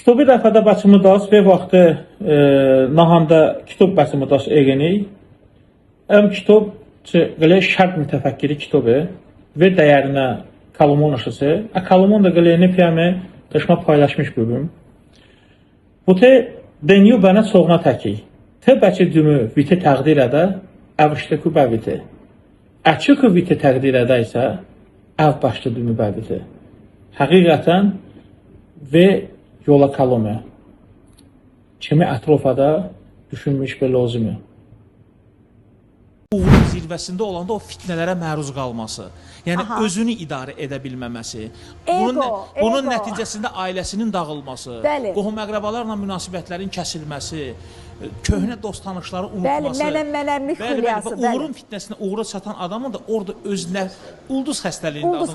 Kitabı dəfədə başımı das ve vaxtı nahanda kitab başımı das eğini. Əm kitab qile şərq mütəfəkkiri kitabı və dəyərinə Kalomon aşısı. A Kalomon da qileni piyamı daşma paylaşmış bugün. Bu te denyu bana soğuna təki. Te bəçi dümü viti təqdir edə, əvişdə ku bəviti. Əçi ku viti təqdir edə isə, əv başlı dümü bəviti. Həqiqətən və yola kalome. Kimi ətrofada düşünmüş və lazımı. Uğurun zirvəsində olanda o fitnələrə məruz qalması, yəni özünü idarə edə bilməməsi, bunun ego. nəticəsində ailəsinin dağılması, qohum-əqrəbalarla münasibətlərin kəsilməsi, köhnə dost tanışları unutması. Mənəm-mənəmlik Bəli, bəli, xülyası, və bəli. uğurun fitnəsinə uğura çatan adamın da orada özünə ulduz xəstəliyinin Ulduz adını